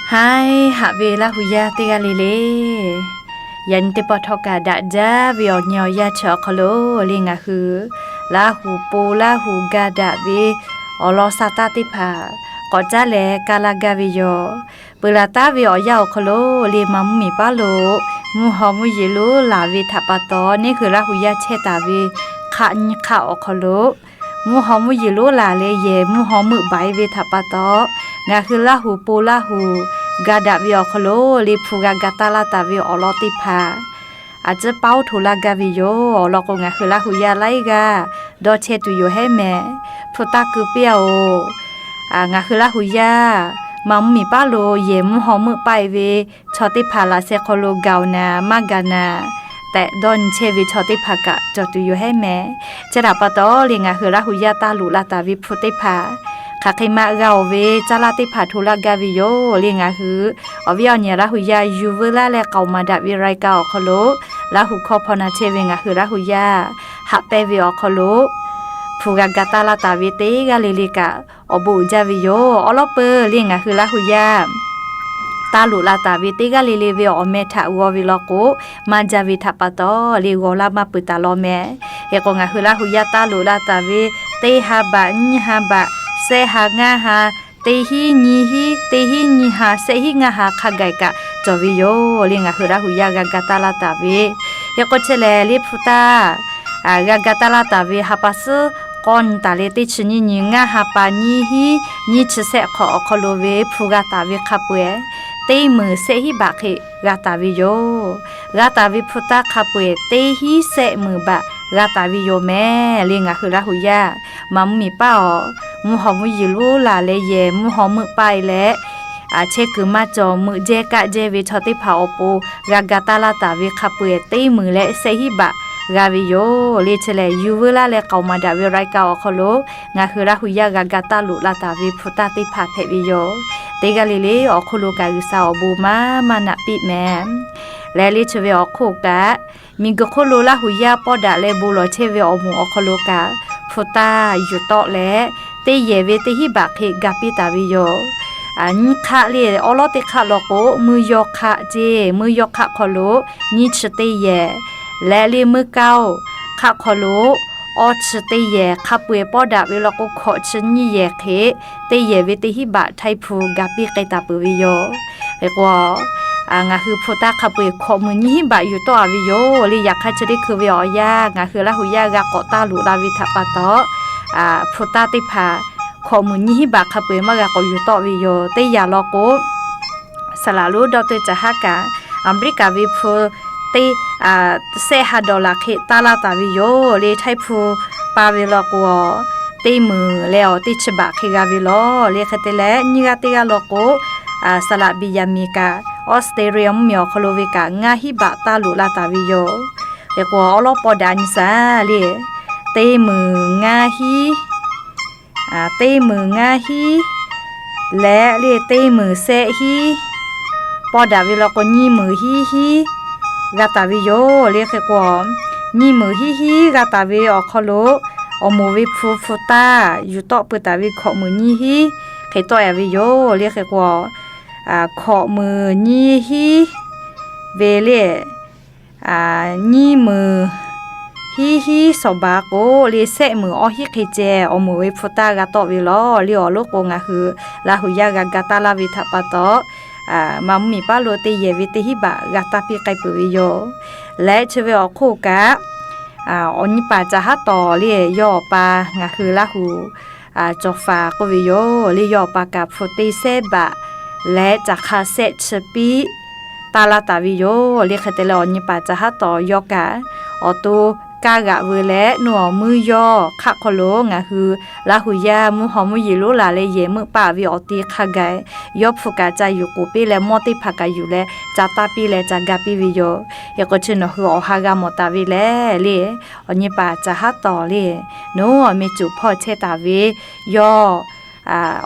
Haiˉ haꞈ ve Laˇ hu yaˇ teˇ g'aˇ le le, yaꞈ nyi teˇ pawˆ htawˇ kaꞈ daꞈ jaˇ ve awˬ nyi awˬ yanˇ chi awˬ hk'aw lo le ngaˬ hui Laˇ hu po Laˇ hu ga daꞈ ve awˬ lawn sa taˇ teˇ hpaˍ k'awꞈ caˉ leh kaˇ laˇ gaˇ ve yoˬ. Peuˬ laˬ taˉ ve awˬ yanˇ awˬ hk'aw lo le maˇ mvuhˇ miˬ paˉ lo mvuhˇ haw mvuhˇ yeˬ lonˉ laˬ ve htaꞈ pa taw, neˇ hui Laˇ hu yaˇ chehˇ taˍ ve hk'aˆ nyiˇ hk'aˆ awˬ hk'aw lo mvuhˇ haw mvuhˇ yeˬ lonˉ laˬ leh yehˬ mvuhˇ haw meuˆ baˬ e ve htaꞈ pa taw, ngaˬ hui Laˇ hu po Laˇ hu ga daꞈ ve awˬ hk'aw lo le hpu g'a ga taˇ laˇ taˍ ve awˬ lawn teˇ hpaˍ a ciˉ paˉ oˉ hto laˇ gaˇ ve yoˬ. Awˬ lawn k'o, ngaˬ hui Laˇ hu yaˇ laiˉ g'aˇ dawˇ chehˇ tuˬ yoˬ hehˉ mehˍ. Hpu taˇ keu piˇ-oˬ. Ngaˬ hui Laˇ hu yaˇ maˇ mvuhˇ miˬ paˉ lo yehˬ mvuhˇ haw meuˆ paˆ e ve chaw teˇ hpaˍ laꞈ sheh hk'aw lo gaˬ-oˬ naˍ maˇ gaˬ naˍ tehꞈ dawˇ nyi chehˇ ve chaw teˇ hpaˍ kaꞈ cawˬ tuˬ yoˬ hehˉ mehˍ. Chi htaꞈ pa taw le ngaˬ hui Laˇ hu yaˇ taˇ loꞈ la taˍ ve hpu teˇ hpaˍ hk'aˬ hk'e ma g'a-oˬ ve caˇ lanˇ teˇ hpaˍ hto laˇ gaˇ ve yoˬ. Le ngaˬ hui awˬ viˉ awˬ nyi Laˇ hu yaˇ yuˬ veu laˇ leh k'aoˍ maˍ daꞈ ve รายการ awˬ hk'aw lo Laˇ hu hkawˇ hpaw na chehˇ ve ngaˬ hui Laˇ hu yaˇ haꞈ pehnˇ ve awˬ hk'aw lo hpu g'a ga taˇ laˇ taˍ ve teˇ g'aˇ le le kaꞈ awˬ bon uiˍ jaˇ ve yoˬ. Awˬ lawn peuˬ le ngaˬ hui Laˇ hu yaˇ taˇ loꞈ la taˍ ve teˇ g'aˇ le le ve awˬ meh htaꞈ g'aw ve law k'o, maˇ jaˇ ve htaꞈ pa taw le g'aw laˇ maˇ peuˬ taˍ law mehˍ. Hk'e k'o, ngaˬ hui Laˇ hu yaˇ taˇ loꞈ la taˍ ve teˇ ha baꞈ nyiˇ ha baꞈ shehˆ ha ngaˇ ha teˇ hinˉ nyiˇ hinˉ teˇ hinˉ nyiˇ ha shehˆ hinˉ ngaˇ ha hk'a gaˬ kaꞈ cawˬ ve yoˬ. Le ngaˬ hui Laˇ hu yaˇ g'a ga taˇ laˇ taˍ ve, hk'e k'o chehˇ leh le hpu taˇ g'a ga taˇ laˇ taˍ ve ha pa suhˉ k'awˇ nyi taˍ leh teˇ chi nyiˇ nyi ngaˇ ha pa nyiˇ hinˉ nyiˇ chi shehˆ hk'awꞈ awˬ hk'aw lo ve hpu g'a taˍ ve hk'a peu-eˬ teˇ meunˍ shehˆ hinˉ baꞈ hk'e g'a taˍ ve yoˬ. G'a taˍ ve hpu taˇ hk'a peu-eˬ teˇ hinˉ shehˆ meunˍ baꞈ g'a taˍ ve yoˬ mehˍ. Le ngaˬ hui Laˇ hu yaˇ maˇ mvuhˇ miˬ paˉ-oˬ, mvuhˇ haw mvuhˇ yeˬ lonˉ laˬ leh yehˬ mvuhˇ haw meuˆ paˆ e leh chehˇ kuiˬ maˇ cawˬ meuꞈ jehˇ kaˆ jehˇ ve chaw teˇ hpaˍ awˬ pon g'a ga taˇ laˇ taˍ ve hk'a peu-eˬ teˇ meunˍ leh shehˆ hinˉ baꞈ g'a ve yoˬ. Le chi lehˬ yuˬ veu laˇ leh k'aoˍ maˍ daꞈ ve รายการ awˬ hk'aw lo ngaˬ hui Laˇ hu yaˇ g'a ga taˇ loꞈ la taˍ ve hpu taˇ teˇ hpaˍ hpehꞈ ve yoˬ. Teˇ g'aˇ le le awˬ hk'oˆ lo kaꞈ G'uiˬsha awˬ bon maˇ maˇ naꞈ piˇ mehˍ. Leh le chi ve awˬ hk'oˆ kaꞈ miˬguiˬ hk'oˆ lo Laˇ hu yaˇ pawˇ daꞈ leh bon lawˬ chehˇ ve awˬ moˍ awˬ hk'aw lo kaꞈ hpu taˇ yuˬ tawˆ leh teˇ yehˬ ve teˇ hinˉ baꞈ hk'e ga piˇ taˍ ve yoˬ. Nyiˇ hk'aˆ le awˉ lawˉ teˇ hk'aˆ law k'o, meuˇ yawˇ hk'aˆ ceˇ, meuˇ yawˇ hk'aˆ hk'aw lo nyiˇ chi teˇ yehˬ leh le meuˇ kaoˇ hk'aˆ hk'aw lo awˇ chi teˇ yehˬ hk'a peu-eˬ pawˇ daꞈ ve law k'o hkawꞈ chi nyiˇ yehˬ hk'e teˇ yehˬ ve teˇ hinˉ baꞈ htaiˇ hpu ga piˇ k'ai taˍ peuˬ ve yoˬ. Hk'e k'o, ngaˬ hui hpu taˇ hk'a peu-eˬ hkawꞈ meunˍ nyiˇ hinˉ baꞈ yuˬ tawˆ a ve yoˬ. Le yaꞈ hk'aˇ chi teˇ hkui ve awˬ yanˇ ngaˬ hui Laˇ hu yaˇ g'a k'awꞈ taˇ loꞈ la ve htaꞈ pa taw, hpu taˇ teˇ hpaˍ hkawꞈ meunˍ nyiˇ hinˉ baꞈ hk'a peu-eˬ maˇ g'a k'awꞈ yuˬ tawˆ ve yoˬ. Teˇ yanˇ law k'o, saˍ laˍ lonˉ ดอกเตอร์ Caˬ haˉ kaꞈ Aˍmeˍriˆkaˍ ve hpu teˇ shehˆ ha dollar hk'e taˇ laˇ taˍ ve yoˬ. Le htaiˇ hpu pa ve law k'o, teˇ meunˍ leh awˬ teˇ chi baꞈ hk'e g'a ve lawˬ. Le hk'e te leh nyiˇ g'aˇ teˇ g'aˇ law k'o, saˍ laˍ Beˍyaˍmiˍ kaꞈ Australia mvuhˇmiˬ awˬ hk'aw lo ve kaꞈ ngaˇ hinˉ baꞈ taˇ loꞈ la taˍ ve yoˬ. Hk'e k'o awˉ lawˉ pawˇ daꞈ nyi shaˍ le, teˇ meunˍ ngaˇ hinˉ, teˇ meunˍ ngaˇ hinˉ leh le teˇ meunˍ shehˆ hinˉ pawˇ daꞈ ve law k'o nyiˇ meunˍ hiˉ hinˉ g'a taˍ ve yoˬ. Le hk'e k'o, nyiˇ meunˍ hiˉ hinˉ g'a taˍ ve awˬ hk'aw lo awˬ moˍ ve hpu hpu taˇ yuˬ tawˆ peuˬ taˍ ve hkawꞈ meunˍ nyiˇ hinˉ hk'e tawˆ e ve yoˬ. Le hk'e k'o, hkawꞈ meunˍ nyiˇ hinˉ ve le nyiˇ meunˍ hiˉ hinˉ shawˍ baˬ k'o le shehˆ meunˍ awˇ hinˉ hk'e ceh awˬ moˍ ve hpu taˇ g'a tawˆ ve lawˬ. Le awˬ lonˉ k'o ngaˬ hui Laˇ hu yaˇ g'a ga taˇ laˇ ve htaꞈ pa taw, maˇ mvuhˇmiˬ paˉ lo teˇ yehˬ ve teˇ hinˉ baꞈ g'a taˇ piˇ k'ai peuˬ ve yoˬ. Leh chi ve awˬ hk'oˆ kaꞈ, awˬ nyi paˍ Caˬ haˉ tawˍ le yawˇ awˬ pa ngaˬ hui Laˇ hu cawˬ faˍ k'oˆ ve yoˬ. Le yawˇ awˬ pa kaꞈ hpu teˇ shehˆ baꞈ leh caˬ hk'a shehˆ chi piˇ taˇ laˇ taˍ ve yoˬ. Le hk'e te leh awˬ nyi paˍ Caˬ haˉ tawˍ yawˇ kaꞈ awˬ to kaˇ g'aꞈ veu leh, nawˬ awˬ meuˇ yawˇ hk'aˆ hk'aw lo ngaˬ hui Laˇ hu yaˇ mvuhˇ haw mvuhˇ yeˬ lonˉ laˬ leh yehˬ meuˆ paˆ ve awˬ te hk'a gaˬ yawˇ hpu kaꞈ ca yuˬ k'oˍ piˇ leh mawˇ teˇ hpaˍ kaꞈ yuˬ leh ca taˇ piˇ leh ca ga piˇ ve yoˬ. Hk'e k'o chi nawˬ hui awˬ ha g'a mawˬ taˍ ve lehˬ le, awˬ nyi paˍ Caˬ haˉ tawˍ le, nawˬ awˬ meh cuˬ hpawˇ chehˇ taˍ ve yawˇ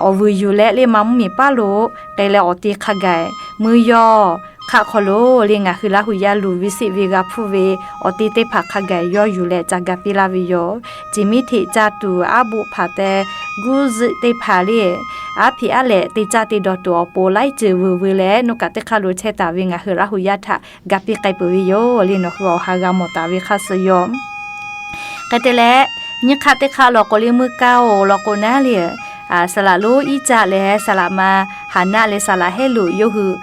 awˬ vuiˬ yuˬ leh le maˇ mvuhˇmiˬ paˉ lo k'ai leh awˬ te hk'a gaˬ meuˇ yawˇ hk'aˆ hk'aw lo le ngaˬ hui Laˇ hu yaˇ luˬ ve seˆ ve g'a hpuˇ ve awˬ te teˇ hpaˍ hk'a gaˬ yawˇ yuˬ leh ca ga piˇ laˇ ve yoˬ. Ceˬ miˉ hteꞈ ca tuˬ aˉ boˆ hpaˍ teh guˇ zuhˆ teˇ hpaˍ le aˉ hpiꞈ aˉ lehꞈ te caˇ te dawˬ tuˬ awˬ pon laiˉ ceuˬ vuiˬ vuiˬ leh nuˇ kaꞈ teˇ hk'aˇ lo chehˇ taˍ ve ngaˬ hui Laˇ hu yaˇ htaꞈ ga piˇ k'ai peuˬ ve yoˬ le. Nawˬ hui awˬ ha g'a mawˬ taˍ ve hk'a suh yoˬ. Hk'e te leh, nyiˇ hk'aˆ teˇ hk'aˆ law k'o le, meuˇ kaˇ-oˬ law k'o naˉ le, saˍ laꞈ lonˉ Iˉcaˆ leh saˍ laꞈ ma Haˍnaˆ leh saˍ laꞈ Heˉluꞈ yawˇ hui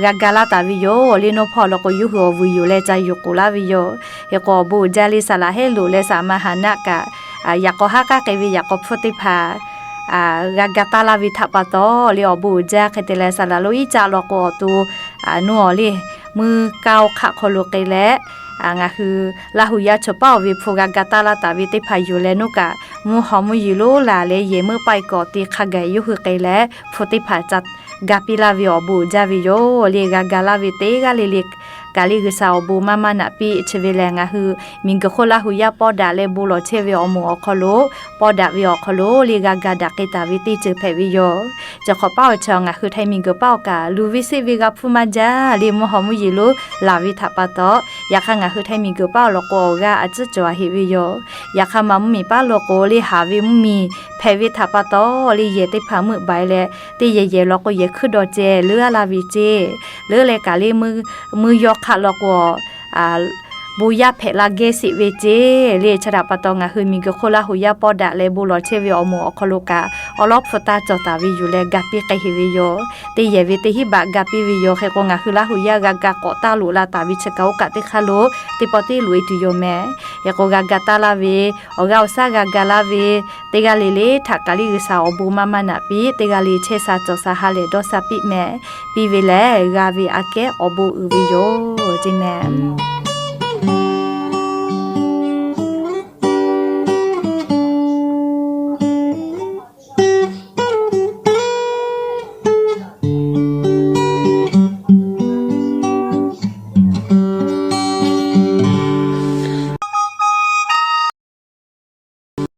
g'a ga laˇ taˍ ve yoˬ le. Nawˇ hpawˇ law k'o yawˇ hui awˬ vuiˬ yoˬ leh ca yuˬ k'oˍ laˇ ve yoˬ. Hk'e k'o awˬ bon uiˍ jaˇ le, saˍ laꞈ Heˉluꞈ leh saˍ laꞈ ma Haˍnaˆ kaꞈ yaꞈ k'aw haˉ k'aˉ k'ai ve yaꞈ k'aw hpfuhˇ teˇ hpaˍ g'a ga taˇ laˇ ve htaꞈ pa taw le, awˬ bon uiˍ jaˇ. Hk'e te leh, saˍ laꞈ lonˉ Iˉcaˆ law k'o awˬ to nuˇ awˬ le, meuˇ kaˇ-oˬ hk'aˆ hk'aw lo k'ai leh, ngaˬ hui Laˇ hu yaˇ chaw paˉ-oˬ ve hpu g'a ga taˇ laˇ taˍ ve teˇ hpaˍ yuˬ leh nuˇ kaꞈ mvuhˇ haw mvuhˇ yeˬ lonˉ laˬ leh yehˬ meuˇ paˆ-e k'awꞈ te hk'a gaˬ yawˇ hui k'ai leh hpu teˇ hpaˍ ca ga piˇ laˇ ve awˬ bon uiˍ jaˇ ve yoˬ le. G'a ga laˇ ve teˇ g'aˇ le le kaꞈ le G'uiˬsha awˬ bon maˇ maˇ naꞈ piˇ. Chi ve lehˬ, ngaˬ hui miˬguiˬ hk'oˆ Laˇ hu yaˇ pawˇ daꞈ leh bon lawˬ chehˇ ve awˬ moˍ awˬ hk'aw lo, pawˇ daꞈ ve awˬ hk'aw lo le g'a ga daꞈ k'ai taˍ ve teˇ ceuˬ hpehꞈ ve yoˬ. Chi hk'awꞈ paˉ awˬ chi ngaˬ hui Htaiˍ miˬguiˬ paˉ awˬ kaꞈ luˬ ve seˆ ve g'a hpfuhˇ maˇ jaˇ le, mvuhˇ haw mvuhˇ yeˬ lonˉ laˬ ve htaꞈ pa taw, yaꞈ hk'aˇ ngaˬ hui Htaiˍ miˬguiˬ paˉ awˬ lawn k'o awˬ g'aˇ a ciˉ cawˬ a heꞈ ve yoˬ. Yaꞈ hk'aˇ maˬ mvuhˇmiˬ paˉ law k'o le, haˍ ve mvuhˇmiˬ hpehꞈ ve htaꞈ pa taw le, yehˬ teˇ hpaˍ meuˆ baiˍ leh teˇ yehˬ yehˬ law k'o yehˬ hkuiˉ dawˬ ceh leuˉ a laˇ ve ceˇ. Leuˉ leh kaꞈ le meuˇ, meuˇ yawˇ hk'aˆ law k'o bon yaˇ hpehꞈ la geh sheˍ ve ceˇ le. Chi htaꞈ pa taw ngaˬ hui miˬguiˬ hk'oˆ Laˇ hu yaˇ pawˇ daꞈ leh bon lawˬ chehˇ ve awˬ moˍ awˬ hk'aw lo kaꞈ awˉ lawˉ hpu taˇ cawˬ taˍ ve yoˬ leh ga piˇ k'ai heꞈ ve yoˬ. Teˇ yehˬ ve teˇ hinˉ baꞈ ga piˇ ve yoˬ. Hk'e k'o ngaˬ hui Laˇ hu yaˇ g'a ga k'awꞈ taˇ loꞈ la taˍ ve chi kaꞈ oˇ kaꞈ teˇ hk'aˇ lo teˇ pawˆ teˇ loꞈ e tuˬ yoˬ mehˍ. Hk'e k'o g'a ga taˇ laˇ ve, awˬ g'aˇ awˬ shaˉ g'a ga laˇ ve teˇ g'aˇ le le htaꞈ kaꞈ le G'uiˬsha awˬ bon maˇ maˇ naꞈ piˇ. Teˇ g'aˇ le chehˇ sha cawˬ sha ha lehˬ dawˇ sha piˇ mehˍ. Piˇ ve lehˬ g'a ve aꞈ kehˉ awˬ bon uiˍ ve yoˬ ceˇ mehˍ.